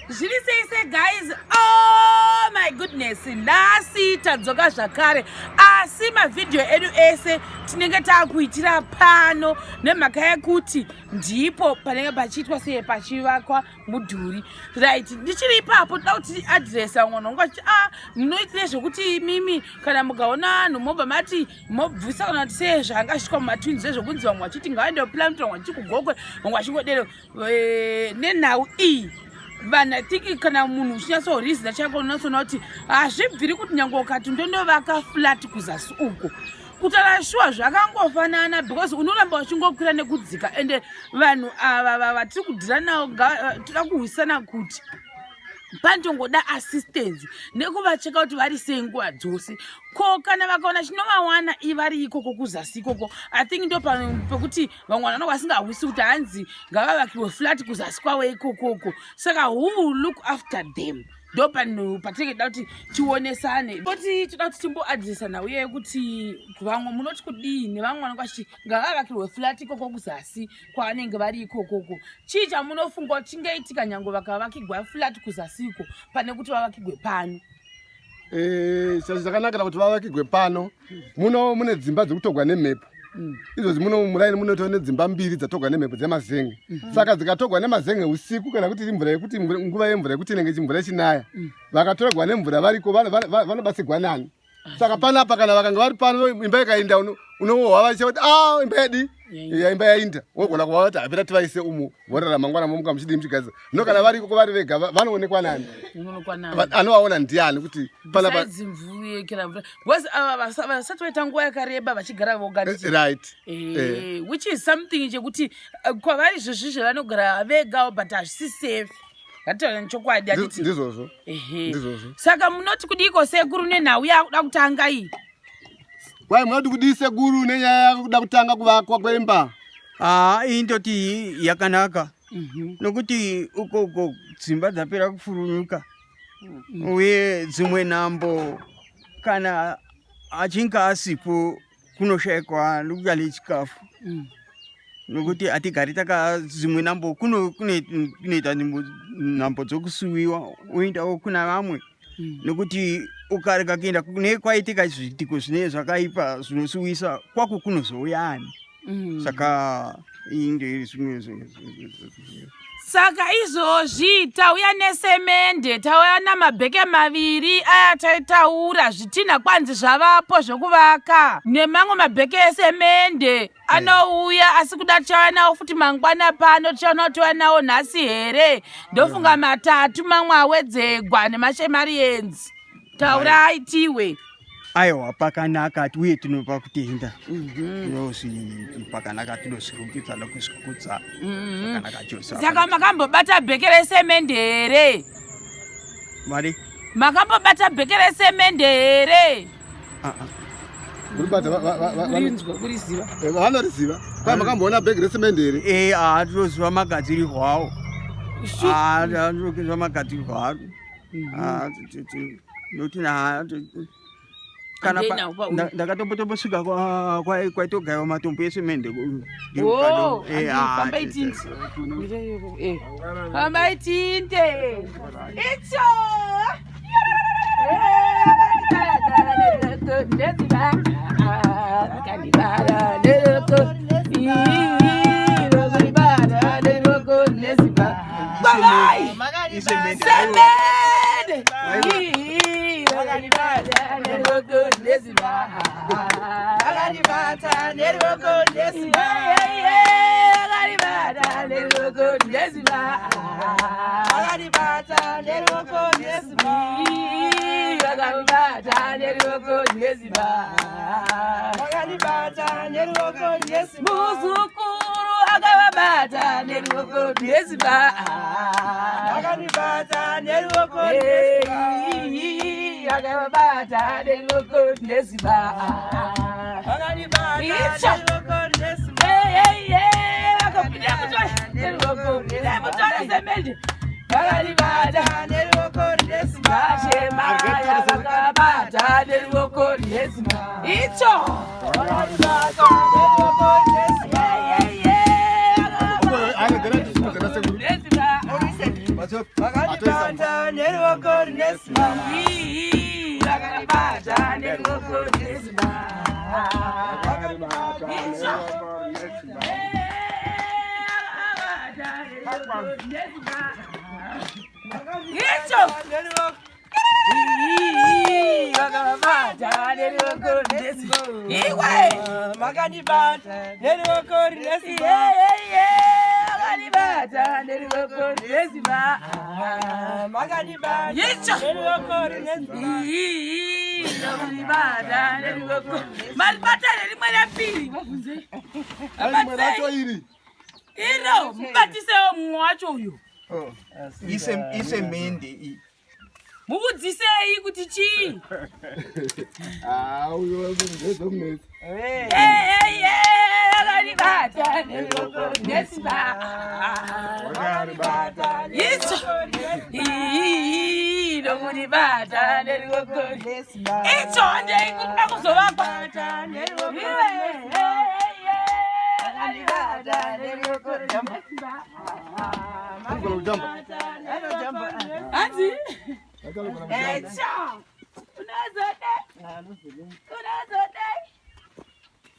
Zviri sei sei guys? Oh my goodness, nhasi tadzoka zvakare, asi mavhidhiyo edu ese tinenge taakuitira pano nemhaka yekuti ndipo panenge pachiitwa sei, pachivakwa mudhuri, right? Ndichiri ipapo, toda kuti tiadresa vamwe vanhu vangu vachiti, a munoitire zvekuti imimi kana mukaona vanhu mobva mati mobvisa kana kuti sei zvanga zviitwa mumatwins, zvezvokunzi vamwe vachiti ngavaende kuPlumtree, vamwe vachiti kuGokwe, vamwe vachingodero. Nenhau iyi vanhu, I think kana munhu uchinyatsorizina chako, unonatsoona kuti hazvibviri kuti nyange ukati ndondovaka flat kuzasi uko, kutaura shuwa zvakangofanana, because unoramba uchingokwira nekudzika. Ende vanhu ava vatiri kudhira navo, toda kuhwisana kuti panotongoda assistance nekuvacheka kuti vari sei nguva dzose. Ko kana vakaona chinovawana ivari ikoko kuzasi ikoko, I think ndo pekuti vamwe vanhu vanonga vasingahwisi kuti hanzi ngavavakirwe flat kuzasi kwavo ikokoko. Saka who will look after them? Ndo panhu patinenge toda kuti tionesane oti toda kuti timboadresa nhau yekuti vamwe munoti kudii nevamwe vanonga vachiti ngavavakirwe flat ikoko kuzasi kwavanenge vari ikokoko. Chii chamunofunga kuti chingaitika nyange vakavakigwa flat kuzasi iko pane kuti vavakigwe pano? Chacho chakanakira kuti vavakigwe pano, muno mune dzimba dzekutogwa nemhepo. Izvozvi muno muraini munotova nedzimba mbiri dzatogwa nemhepo dzemazenge. Saka dzikatogwa nemazenge usiku, kana kuti mvura yekuti nguva yemvura yekuti inenge chimvura ichinaya, vakatorwa nemvura variko, vanobatsigwa nani? Saka panapa kana vakanga vari pano, imba ikainda, unohwa vachicha kuti, a imba yadi ya imba yainda. Wogona kuva vati hapera, tivaise umu, vorara, mangwana momuka muchidii, muchigadzira. No, kana variko vari vega, vanoonekwa nani? Unoonekwa nani? Anovaona ndiani kuti panapa? Besides mvura, mvura, because ava vasati vaita nguva yakareba vachigara voga, nditi? Right. Which is something chekuti kwavari zvezvi zvevanogara vega, but hazvisi safe, ngatitaura nechokwadi, hatiti? Ndizvozvo. Ehe. Ndizvozvo. Saka munoti kudiko, sekuru, nenhau yakuda kutanga iyi? Kwai munoti kudii, sekuru, nenyaya yakuda kutanga kuvakwa kwemba? Haa, iyi ndoti yakanaka, nokuti ukoko dzimba dzapera kufurunyuka, uye dzimwe nhambo kana achinge asipo kunoshayikwa nokuya nechikafu, nokuti hatigari taka dzimwe nhambo kunoita nhambo dzokusuwiwa, oendawo kuna vamwe, nokuti ukarega kuenda kune kwaitika zviitiko zvine zvakaipa zvinosuwisa, kwako kunozouya ani? Saka iyi ndio zvimwe Saka izvozvi tauya nesemende, tauya namabheke maviri aya taitaura, zvitinha kwanzi zvavapo zvokuvaka, nemamwe mabheke esemende anouya, asi kuda tichauya nawo futi mangwana pano. Tichaona kuti touya nawo nhasi here. Ndofunga matatu mamwe awedzegwa nemashemarienzi. Taurai tiwe. Aiwa, pakanaka, uye tinopa kutenda. Tinozi pakanaka, tinozvirumbidza nokuzvikudza. Pakanaka chose. Saka makambobata bheke resemende here? Mari? Makambobata bheke resemende here? Ah, ah. Kuribata Kurinzwa, kuriziva? Vanoriziva. Kwai makamboona bhegi resemende here? Ee, tinoziva magadzirirwo awo. Ah, tinoziva magadzirirwo aro. Ah, nokuti kana Handei nawo pauyu. Ndakatombotobosvika kwaitogayiwa matombo esemende. Oh, fambai tinte. Fambai tinte. Icho. Bye. Semende. Vakanibata neruoko nesimba. Vakanibata neruoko nesimba. Vakanibata neruoko nesimba. Vakanibata neruoko nesimba. Vakanibata neruoko nesimba. Muzukuru akavabata neruoko nesimba. Vakanibata neruoko nesimba. Akavabata neruoko nesimba. Vakanibata Icho. neruoko nesimba. Vakapinda mutore semende. Vakanibata neruoko nesimba. Vashemaya vakabata neruoko nesimba. Icho. Vakanibata neruoko nesimba. Aregera tisimudze nasekuru. Nesimba. Vakanibata neruoko rine simba. Vakanibata neruoko rine simba. Vakanibata neruoko rine simba. Icho! Vakabata neruoko rine simba. Iwe! Makanibata neruoko rine simba. Vakanibata neruoko rine simba. Makanibata Icho! neruoko rine simba. Vakanibata neruoko. Maribata nerimwe repiri vabvunzei. Rimwe racho iri. Iro mubatisewo mumwe wacho uyu. Oh. Isemende iyi. Mubudzisei kuti chii? Ah, uyo ndezvemunetsa. Vakanibata neruoko rine simba. Vakanibata. Icho. Nokunibata neruoko. Icho handei kuda kuzovakwa. Iwe. Anogona kutamba. Hanzi? Anogona kutamba. Echa. Unozodai. Unozodai.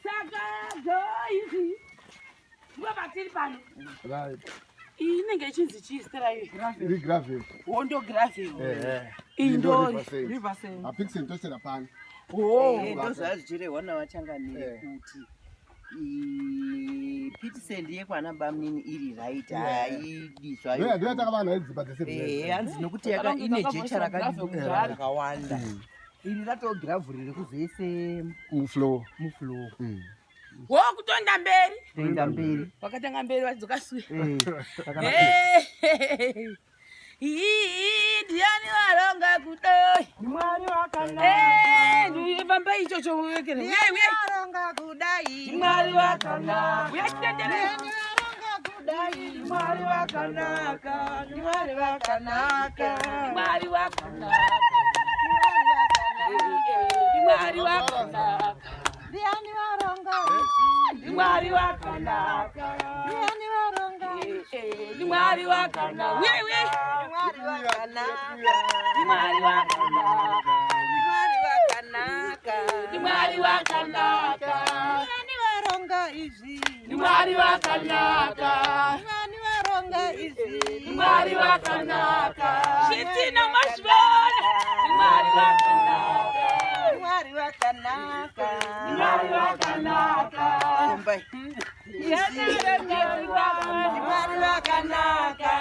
Saka goizi. Ndivo vatiri pano. Right. Iyi inenge ichinzi chii zita rayo? Iri gravel. Hondo gravel. Ehe. Iyi ndo River Sand. Hapikiseni tosera pano. Oh. Ndozvazvichirehwa navachangamire kuti pitisend yekwana bamunini iri right haidi zvayo. Ndoya takavana idzimba dzese. Eh, hanzi nokuti yaka ine jecha rakawanda. Iri ratoo giravhuri rekuzoise Muflow. muflow. Wokutonda mberi. Toenda mberi. Wakatanga mberi wadzoka sure. Eh, Ii, ndiani waronga kudai? Mwari wakanaka. Eh, ndifamba ichocho wekere. Uye, uye. Waronga kudai. Mwari wakanaka. Uye titendere. Waronga kudai. Mwari wakanaka. Mwari wakanaka. Mwari wakanaka. Mwari wakanaka. Ndiani waronga? Mwari wakanaka. Ndiani waronga? Mwari wakanaka. Uye, uye. Mwari wakanaka. Mwari wakanaka. Mwari wakanaka. Mwari wakanaka. Ndiani waronga izvi? Mwari wakanaka. Ndiani waronga izvi? Mwari wakanaka. Zvitina mazvivona. Mwari wakanaka. Mwari wakanaka. Mwari wakanaka. Kombai. Mwari wakanaka.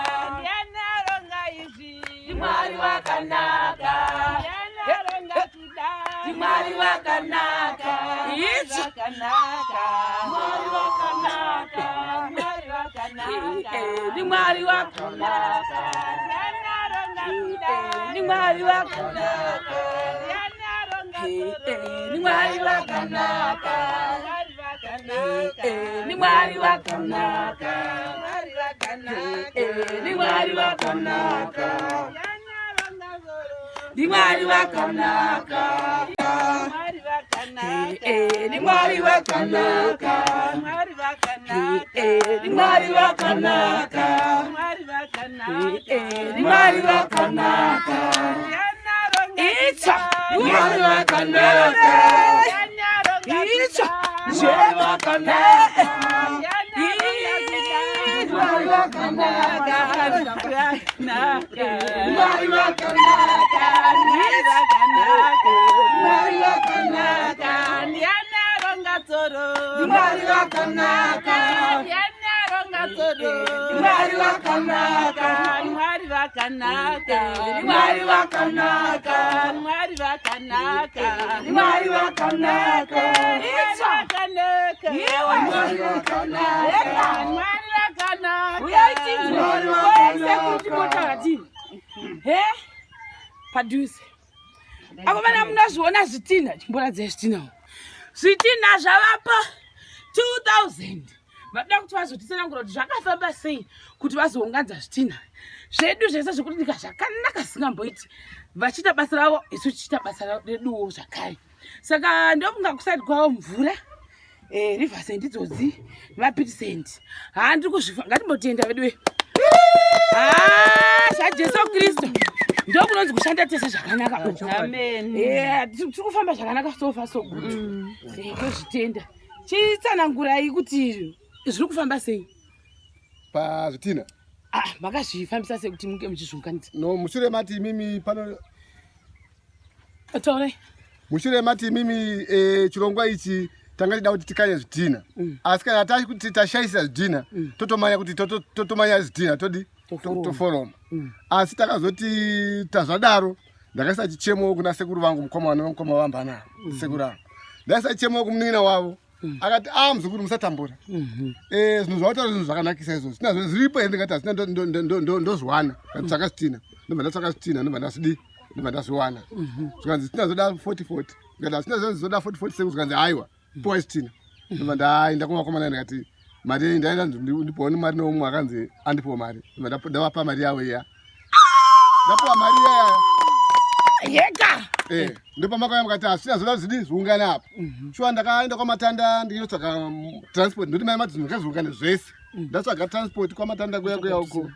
Mwari wakanaka. Mwari wakanaka. Ichi. Mwari wakanaka. Ni Mwari wakanaka. Ni Mwari wakanaka. Ni Mwari wakanaka. Ni Mwari wakanaka. Ni Mwari wakanaka. Ni Mwari wakanaka. Ni Mwari wakanaka. Ni Mwari wakanaka. Ni Mwari wakanaka. Icha. Mwari wakanaka. Icha. Mwari wakanaka. Mwari wakanaka. Mwari wakanaka. Mwari wakanaka. Mwari wakanaka. Mwari wakanaka. Mwari wakanaka. Mwari wakanaka. Mwari wakanaka. Mwari wakanaka. Icha. Wakanaka. Iwe. Mwari wakanaka. Mwari wakanaka. Uyai tinzwe. Mwari Wese wakanaka. kuti motakati. He? Padhuze. Akomana munozviona zvitinha, chimboradzai zvitinha. Zvitinha zvavapa 2000. Vanoda kuti vazotitsanangura kuti zvakafamba sei kuti vazounganidza zvitinha zvedu zvese zvekuti nyika zvakanaka zvisingamboiti vachiita basa ravo isu tichiita basa reduwo zvakare. Saka ndofunga kusati kwavo mvura eh, river sand idzodzi nemapit sand. Haa ndiri kuzvifa ngatimbotenda veduwe. Ah, zvaJesu Kristu ndokunonzi kushanda tese zvakanaka uku. Amen. Eh, tiri kufamba zvakanaka so far so good. Eh, tozvitenda. Chitsanangurai kuti zviri kufamba sei? Pazvitina. Ah, makazvifambisa sei kuti munge muchizviunganidza? No, mushure mati imimi pano Taurai. Mushure mati imimi chirongwa ichi tanga tida kuti tikanye zvidhina. Asi kana takuti tashaisa zvidhina, totomanya kuti totomanya zvidhina todi toforoma. Asi takazoti tazvadaro, ndakaisa chichemo kuna sekuru vangu mukoma nemukoma vambana sekuru avo. Ndaisa chichemo kumunin'ina wavo. Akati a muzukuru musatambura. Zvinhu zvawataura zvinhu zvakanakisa izvozvo. Zvitina zviripo here? Ndikati hazvina, ndozviwana. Ndatsvaka zvitina. Ndobva ndatsvaka zvitina, ndobva ndazvidi, ndobva ndazviwana. Zvikanzi zvitina zvoda 40 40. Ndikati hazvina zvoda 40 40 sekuru. Zvikanzi haiwa, piwa zvitina. Ndobva ndaenda kuvakomana ndikati mari ndaenda ndipowo mari neumwe akanzi andipowo mari. Ndobva ndavapa mari yavo iya. Ndapuwa mari iya. Yeka. Ndopamakauya mukati hazvina zvoda zvidi zviungane apa. Shuwa ndakaenda kwaMatanda ndinotsvaka transport, ndoti mai mati zvinhu ngazviungane zvese. Ndatsvaga transport kwaMatanda kuya kuya uko.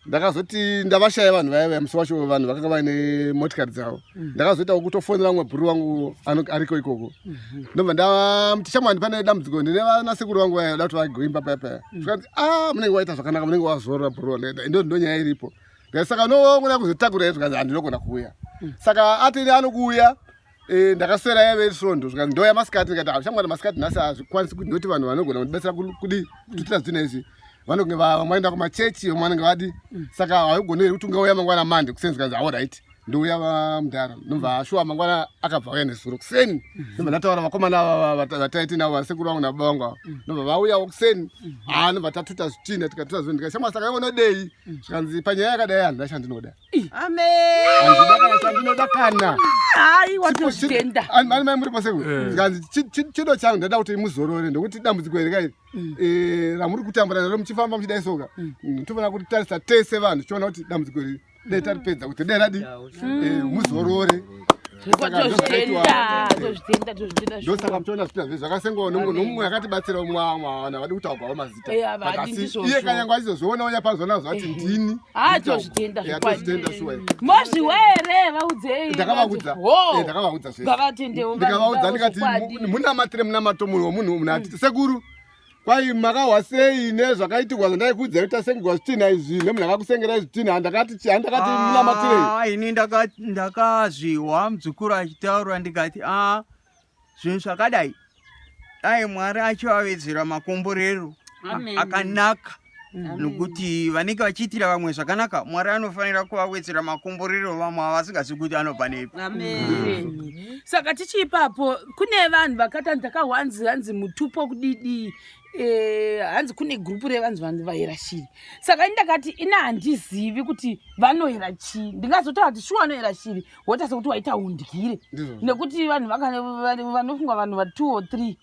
Ndakazoti ndavashaya vanhu vaya vaya musi wacho, vanhu vakanga vaine motikari dzavo. Ndakazoita kutofonera umwe bhuru wangu ariko ikoko. Ndobva ndamuti shamwani, pane dambudziko, ndine vanasekuru vangu vaya vada kuti vagoimba paya paya. Zvikanzi a munenge waita zvakanaka, munenge wazorora bhuru wangu. Ndo nyaya iripo. Ndikati saka unoona kuzotakura here? Zvikanzi handinogona kuuya. Saka ati anokuuya. Ndakaswera yaive svondo, zvikanzi ndoya masikati. Ndikati ah, shamwari, masikati nhasi hazvikwanisi kuti ndoti vanhu vanogona kundibetsera kudi kututira zvidhina izvi vanonge vamwe vaenda kumachechi, vamwe vanenge vadi, saka haugoni here kuti ungauya mangwana mande kuseni? Zvikanzi alright, ndouya vamudhara. Ndobva shuwa mangwana akabva auya nezuro kuseni. Ndobva ndataura vakomana ava vataiti navo, vasekuru vangu nababa vangu ava, ndobva vauyawo kuseni. Ha, ndobva tatuta zvitina, tikatuta zvinhu. Ndikati shamwari, saka iwe unodei? Zvikanzi panyaya yakadai handina chandinoda. Amen. Handina kana chandinoda kana. Aiwa, tozvitenda. Ani mai muri pose, zvikanzi chido changu ndada kuti muzorore, ndokuti dambudziko iri kairi ramuri kutambura naro muchifamba muchidai soka, tofanira kutarisa tese vanhu tichiona kuti dambudziko iri dai taripedza kuti dai radi muzorore. Saka Tozvitenda, tozvitenda, tozvitenda. Ndosaka muchiona zvitina zve zvakasengwawo nomumwe akatibatsira, umwe vanhu havadi kutaurwawo mazita. Havadi, But asi ndizvozvo. iye kanyangwe achizozvionawo nyapazona zvati ndini. Ah, tozvitenda zvokwadi. Tozvitenda shuwa. Mozviwa here? Vaudzei. Ndakavaudza. Ho. Ndakavaudza zvese. Ngavatendewo vanhu Ndikavaudza vavo ndikati zvokwadi. munamatire munamato munhu womunhu munhu ati sekuru kwai makahwa sei nezvakaitirwa zvandaikuudzai kuti tasengegwa zvitina izvi nemunhu akakusengerai zvitina? Handakati handakati munamatirei. Ah, ini ndakazvihwa muzukuru achitaura, ndikati a zvinhu zvakadai dai Mwari achivawedzera makomborero Amen. akanaka, nokuti vanenge vachiitira vamwe zvakanaka, Mwari anofanira kuvawedzera makomborero vamwe avasingazivi kuti anobva nepi. Amen. Saka tichiipapo kune vanhu vakati hanzi ndakahwa hanzi hanzi mutupo kudidi, hanzi kune gurupu revanhu vanhu vayera shiri. Saka ini ndakati ina handizivi kuti vanoyera chii. Ndingazotaura kuti shuwa vanoyera shiri, woita sekuti waita undyire. Ndizvozvo. Nekuti vanhu vanofunga vanhu va two or three.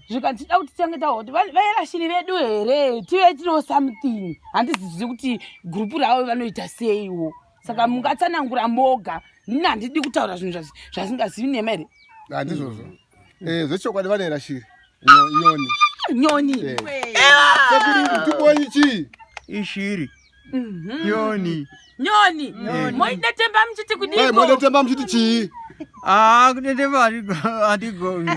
Zvikanzi tida kuti titange taura kuti vayera shiri vedu here, tive tino something. Handizivi kuti gurupu ravo vanoita seiwo, saka mungatsanangura moga. Nini handidi kutaura zvinhu zvasingazivi nema here. Handizvozvo. Zvechokwadi vanoera shiri, nyoni. Nyoni. Sekuru, mutupo wenyu chii? Ishiri, nyoni. Nyoni. Moidetemba muchiti Kwai kudiko? modetemba muchiti chii? Ah, kudetemba handigoni.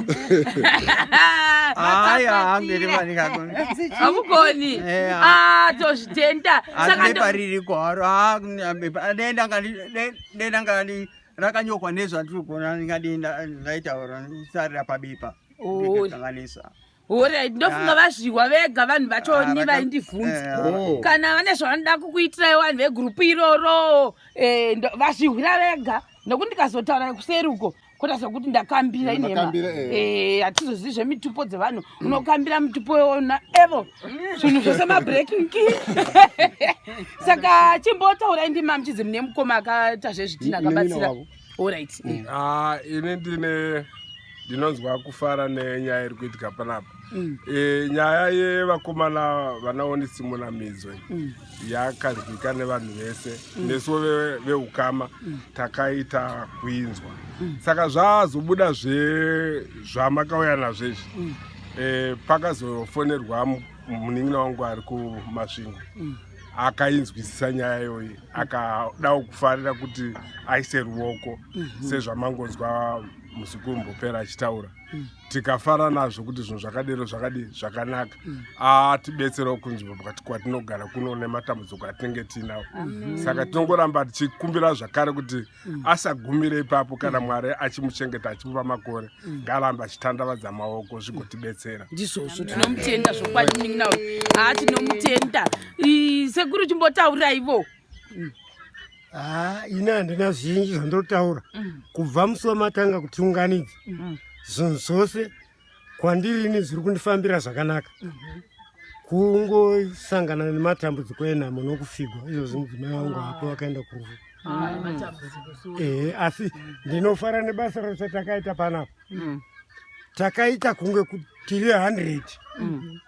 Aya, kudetemba handingagoni. Hamugoni? Ah, tozvitenda. Saka Asi bepa ririko haro. Ah, bepa denda ngani rakanyorwa nezvandiri kuona, ndingadii ndaitaura sarira pabepa ndikakanganisa. Alright, ndofunga vazviwa vega vanhu vachoni Ah, vaindibvunza. Oh. Kana vane zvavanoda kukuitirai vanhu vegurupu iroro, vazvihwira vega, nokuti ndikazotaura kuseri uko kuita sekuti ndakambira inhema. Makambira, eh. Hatizozivi zvemitupo dzevanhu, unokambira mitupo iwona evo zvinhu zvose mabreaking key. Saka chimbotaurai ndimamuchidzi mune mukoma akaita zvezvitina Nemina akabatsira. wavo. Alright. Ah, ini ndinonzwa kufara nenyaya iri kuitika panapa. Nyaya yevakomana vanaOnisimo naMidzo yakanzwika nevanhu vese, nesuwo veukama takaita kuinzwa. Saka zvazobuda zvamakauya nazvo izvi, pakazofonerwa munin'ina wangu ari kuMasvingo. Akainzwisisa nyaya iyoyi, akadawo kufarira kuti aise ruoko sezvamangonzwa muzukuru Mbopera achitaura. Tikafara nazvo kuti zvinhu zvakadero zvakadi zvakanaka, atibetserawo kunzvimbo pakati kwatinogara kuno nematambudziko atinenge tiinawo. Saka tinongoramba tichikumbira zvakare kuti asagumire ipapo. Kana Mwari achimuchengeta, achimupa makore, ngaarambe achitandavadza maoko, zvigotibetsera. Ndizvozvo, tinomutenda zvokwadi munin'ina uyu. Haa, tinomutenda. Sekuru, chimbotauraivo. Haa, ini handina zvinji zvandotaura. Kubva musi wamatanga kutiunganidza, zvinhu zvose kwandiri ini zviri kundifambira zvakanaka. Kungosangana nematambudziko enhamo nokufigwa izvozvi, mudzimai wangu hapo, vakaenda kurufu. Ehe, asi ndinofara nebasa rose takaita panapa. Takaita kunge tiri 100,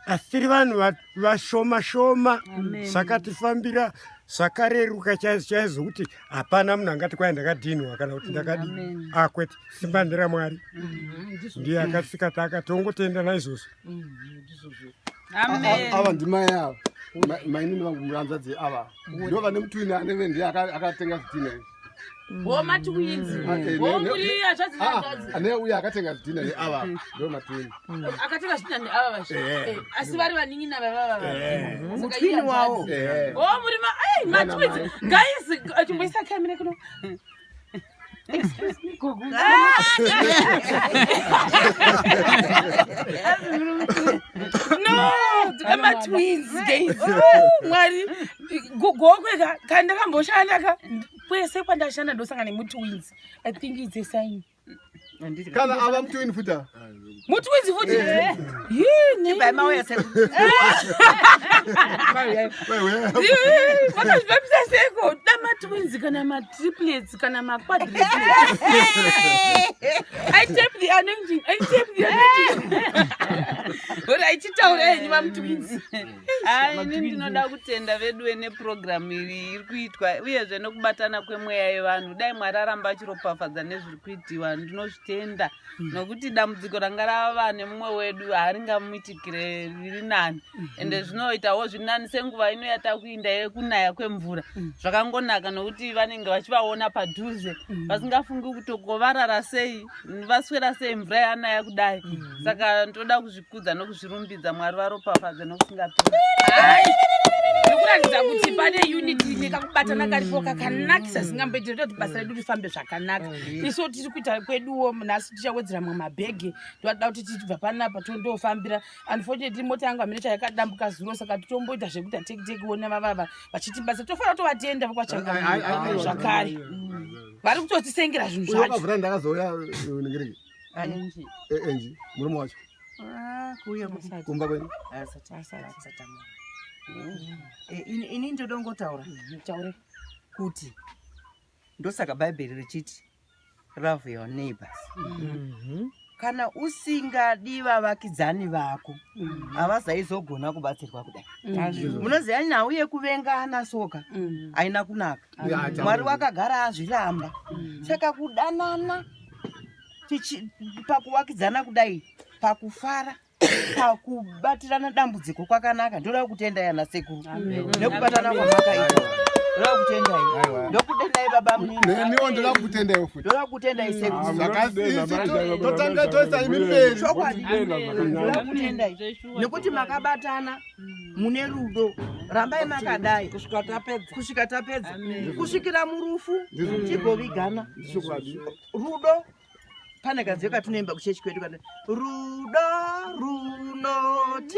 asi tiri vanhu vashoma shoma. Zvakatifambira zvakareruka chaizvo chaizvo, kuti hapana munhu angati kwai ndakadhinwa kana kuti ndakadii. Akwete, simba nderaMwari, ndiye akasika taka, tongotenda naizvozvo. Ava ndimai ava, mainini vangu, muranzadzi. Ava ndo vane mutwini aneve ndiye akatenga zvidhina izvi. Ho, matwins. Ho, muri hazvadzi nehanzvadzi? Ane uye akatenga zvidhina ava ndo matwini. Akatenga zvidhina neava vacho? Eh. Asi vari vanin'ina vavava? Mutwini wawo. Oh, muri ma ai matwins. Guys, chimboisa kamera kuno. Excuse me, gogo. No, matwins, guys. Oh, Mwari, gogokwe ka kana ndakamboshanda ka kwese kwandashanda ndosangana nemutwins. I think it's a sign. Kana ava mutwini futi ava. Mutwins futi. Yini? Ibvai mauya, sekuru. Vakazvibapisa seko da matwins kana matriplets kana maquadruplets. I tap the anointing, I tap the anointing. Ora, ichitaura henyu vamutwins. Ai, ini ndinoda kutenda veduwe nepurogiramu iri iri kuitwa, uyezve nekubatana kwemweya yevanhu. Dai Mwari aramba achiropafadza nezviri kuitiwa. Ndinozvitenda nokuti dambudziko ranga rava nemumwe wedu haringamuitikire riri nani, ende zvinoitawo zviri nani senguva ino yatakuinda yekunaya kwemvura. Zvakangonaka nokuti vanenge vachivaona padhuze, vasingafungi kuti ko varara sei, vaswera sei mvura yanaya kudai. Saka ndoda kuzvikudza nokuzvirumbidza. Mwari varopafadze nokusingaperi. Zvikuratidza kuti pane unity nekakubatana karipo kakanakisa zingamboitira kuti basa redu rifambe zvakanaka. Isu tiri kuita kweduwo nhasi, tichawedzera mamwe mabhegi. Toda kuti tichibva panapa tondofambira. Unfortunately mota yangu hamene chayakadambuka zuro, saka titomboita zvekuita tekiteki. Ona vavava vachitibatsira, tofanira kutovatenda vokwachanga zvakare, vari kutotisengera zvinhu Uyo zvacho. wakavhura, ndakazouya ningiriki enji murume wacho. Kuuya kumba kwenyu. Asati. Ini ndodongotaura Taure. kuti ndosaka Bhaibheri richiti love your neighbors. Kana usingadi vavakidzani vako, havazaizogona kubatsirwa kudai. Munoziva nhau yekuvengana soka haina kunaka. Mwari wakagara azviramba. Saka kudanana pakuwakidzana kudai, pakufara, pakubatirana dambudziko kwakanaka. Ndoda kutendai ana sekuru nekubatana kwamakaita. Ndoda kutendai, ndokutendai baba munini. Neniwo ndoda kukutendaiwo futi. Ndoda kutendai, sekuru. Totanga toisa imi mberi. Chokwadi, ndoda kutendai nekuti makabatana, mune rudo. Rambai makadai kusvika tapedza. Kusvika tapedza, kusvikira murufu tigovigana. Chokwadi. Rudo, pane kadziyo katinoimba kuchechi kwedu kana rudo runotifadza,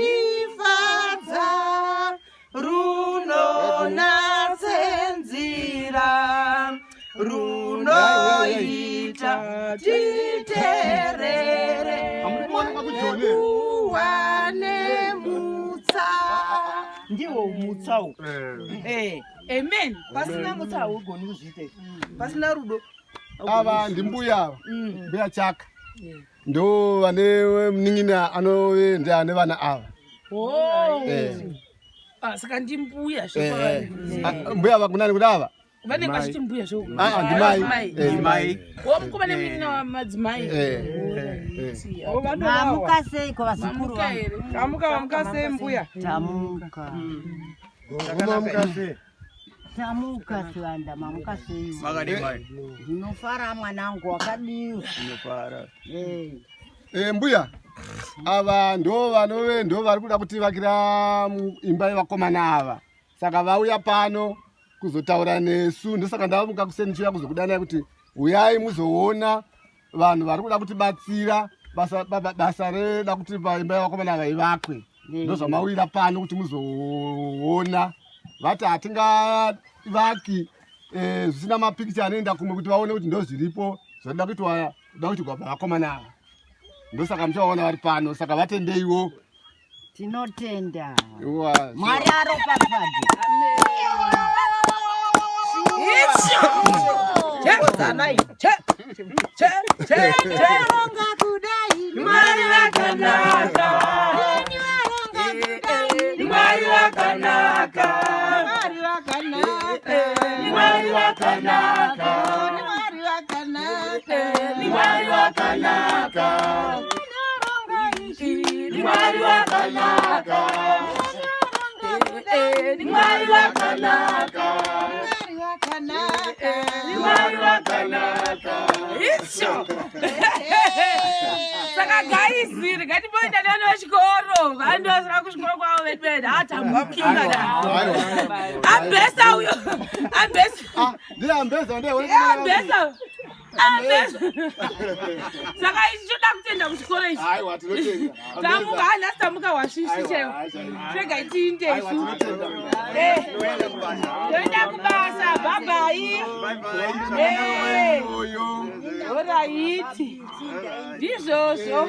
runonatse nzira, runoita titerere Hamuri kuonekwa kujoni. kuwa nemutsa. Ndiwo mutsa uwu. Eh, Amen. Pasina mutsa haugoni kuzviita izvi, pasina rudo. Ava ndimbuya ava, mbuya Chaka, ndo vane munin'ina anove ndiye ane vana ava. Oh. Eh. Ah, saka ndimbuya. Eh, eh. Ah, mbuya ava kunani kuda ava? Vanenge vachiti mbuya zvo. Ah, ah, ndimai. Eh, Ndimai. Wo mukoma nemunin'ina wamadzimai. Eh, eh. Mamuka seiko, vazukuru Mamuka vangu? here? Tamuka, mamuka sei, mbuya? Tamuka. Mamuka Tamuka Sibanda, mamuka sei? Makadii mai? Ndinofara mwanangu, wakadii? Ndinofara. Eh. E, mbuya ava ndo vanove ndo vari kuda kutivakira imba yevakomana ava, saka vauya pano kuzotaura nesu. Ndosaka ndamuka kuseni ndichiuya kuzokudanai kuti uyai muzoona vanhu vari kuda kutibatsira basa, basa reda kuti imba yevakomana ava ivakwe. Ndozvamauyira pano kuti muzoona. Vati hatingavaki zvisina mapikicha anoenda kumwe kuti vaone kuti ndozviripo zvinoda kuitwa da kuitirwa pavakomana ava. Ndosaka muchavaona vari pano, saka vatendeiwo. Tinotenda. Mwari aropafadze. Mwari vakanaka, Mwari vakanaka, Mwari vakanaka, Mwari vakanaka, Mwari vakanaka, Mwari vakanaka, Mwari vakanaka, Mwari vakanaka, Mwari vakanaka, Mwari vakanaka. Icho. Saka guys, regai timboenda nevana vechikoro vandosvika kuchikoro kwavo vedu vedu hatamukira. Ambesa uyo, ambesa. Ndiye ambesa, ndiye. Ambesa, ambesa. Saka ichi choda kutenda kuchikoro ichi. Aiwa, tinotenda. Tamuka hanhasi, tamuka hwashishi chaiwo. Regai tiinde isu. Toenda kubasa. Bye bye. Alright, ndizvozvo.